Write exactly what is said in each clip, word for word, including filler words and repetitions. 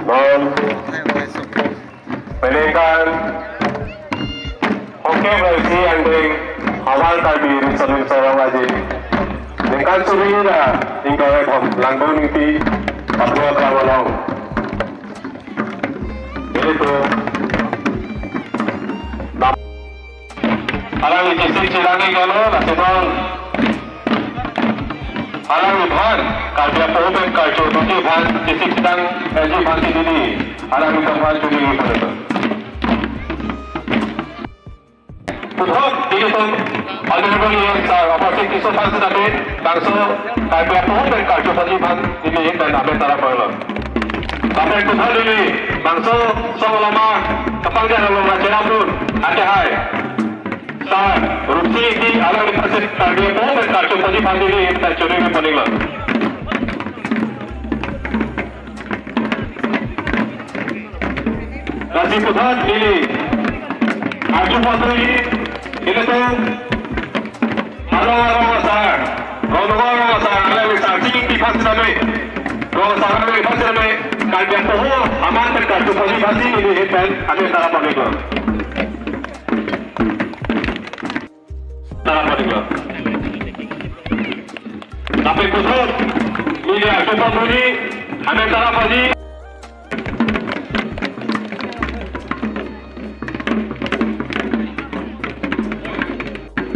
Non, peningkan, oke, berarti andeng awal tadi Rinso Rinso Rong Aje. Ningkan suri na, ingkoi hom, langkung niti, Papua Krang Along. Jadi tu, Alang isi chirang ni galo, lasi non. Alang ni bhan, Karbi apo pen Karcho duti bhan, isi chirang, eh, ji bhan si dili. Alang ni bhan chuni ni pada. Puthot, dili tu, Honorable E M sir, opposite Tisso Park sinabe, bangso, Karbi apo pen Karcho paji bhan, dili, dan amen tara polo. Lapen puthot dili, bangso, song lama, kapangja lama, cherapun, ate hai. Sir, Rupsi di alang di pasit Karbi apo pen Karcho paji bhan dili ta churi ke panik lo. Lasi puthot dili Karcho paji dili tu halo halo sir, halo halo sir, alang di sir singing di pasit kami. Halo sir, alang di pasit kami. Karbi apo aman pen Karcho paji bhan dili pen amen tara panik lo. Tara panik lo. Tapi khusus, ini ya, kita bunyi, amen tara paji.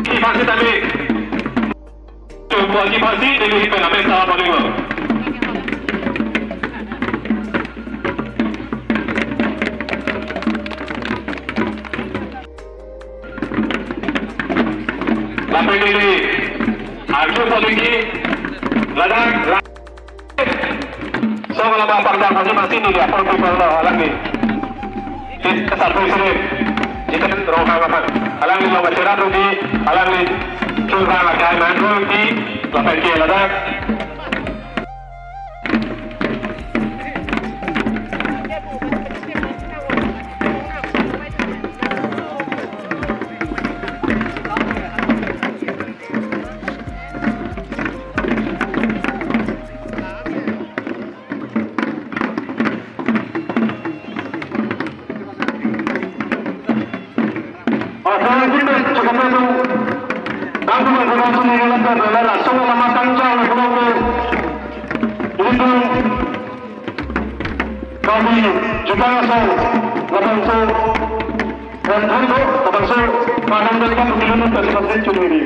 Ini pasti tadi. Paji, paji, ini kita amen tara panik lo. Lapen dili, Arju Poliki, ladak, la-, so kalau Bang Pangdang masing-masing dili, apa people lo, alang ni. Di kasar Presiden, di kan Rongkang apa, alang ni lo macerat rugi, alang ni curang akai main rugi, lapen ke ladak. Kami juga so, langsung, dan untuk langsung, mana mereka begini, dan langsung curi.